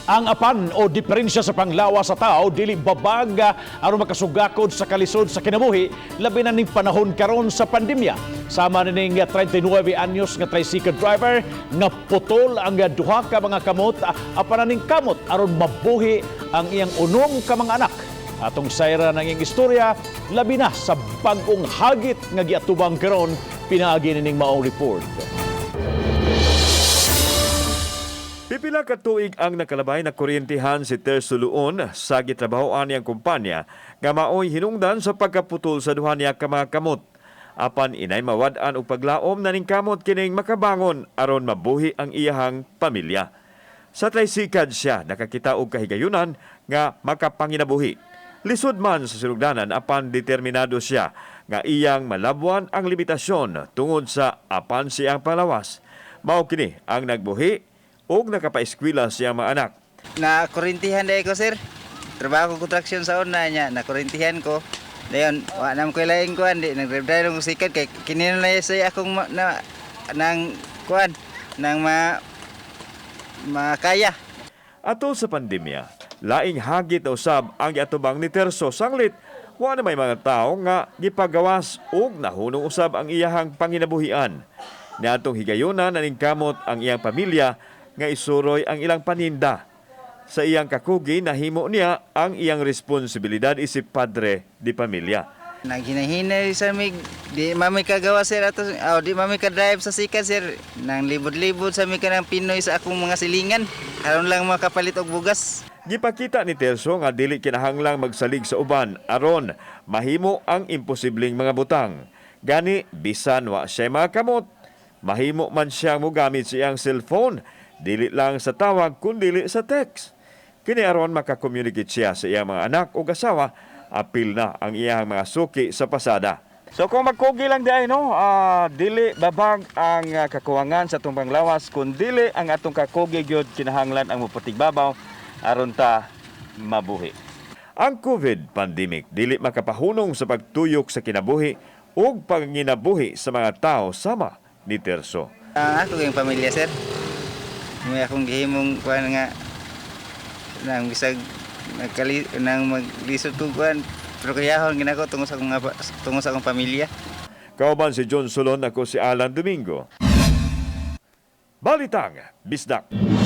Ang apan o diferensya sa panglawas sa tao dili babag aron makasugakod sa kalisod sa kinabuhi, labi na ning panahon karon sa pandemya. Sama nining 39 anyos nga tricycle driver nga putol ang duha ka mga kamot, apan aning kamot aron mabuhi ang iyang unom ka mga anak. Atong sayran ang iyang istorya, labi na sa bag-ong hagit nga giatubang karon pinaagi nining maong report. Pipila ka tuig ang nakalabay na kuryentihan si Terso Luon sa gitrabahoan niyang kumpanya nga maoy hinungdan sa pagkaputol sa duha niya ka mga kamot. Apan inay mawad-an og paglaom na ning kamot kining makabangon aron mabuhi ang iyahang pamilya. Sa trisikad siya nakakita og kahigayunan nga makapanginabuhi. Lisod man sa sinugdanan, apan determinado siya nga iyang malabwan ang limitasyon tungod sa apan siyang palawas. Mao kini ang nagbuhi ug nakapaeskwela siyang mga anak. Na kurintihan dahil ko, sir. Trabaho ko construction sa una niya, na kurintihan ko. Dayon, wa na ko laing kuan di nag-drive ko sikat kay kini na say akong na nang kuan nang ma makaya. Atol sa pandemya, laing hagit na usab ang giatubang ni Terso sanglit wa na may mga tao nga gipagawas ug nahunong usab ang iyahang panginabuhian. Niadtong higayuna naningkamot ang iyang pamilya nga isuroy ang ilang paninda. Sa iyang kakugi, nahimo niya ang iyang responsibilidad isip padre di pamilya. Naghinay-hinay sa mig di mami kagawa, sir, ato oh, di mami ka drive sa sikat, sir. Nang libod-libod sa mi kanang Pinoy sa akong mga silingan aron lang makapalit og bugas. Gipakita ni Terso nga dili kinahanglang magsalig sa uban aron mahimo ang imposibleng mga butang. Gani bisan wa siya mga kamot, mahimo man siyang mogamit sa iyang cellphone, dili lang sa tawag kundili sa text. Kini aron makakommunicate siya sa iyang mga anak ug asawa, apil na ang iyang mga suki sa pasada. So kung magkugi lang di no, dili babag ang kakuwangan sa atong panglawas kun dili ang atong kakugi gyud kinahanglan ang mopatigbabaw aron ta mabuhi. Ang COVID pandemic dili makapahunong sa pagtuyok sa kinabuhi ug panginabuhi sa mga tao sama ni Terso. Ang ako yung pamilya, sir. May akong gihimong kuan nga nang bisag nagkali nang maglisod ko kuan pero kayahon ginako tungod sa akong pamilya. Kauban si John Solon, ako si Alan Domingo. Balitang Bisdak.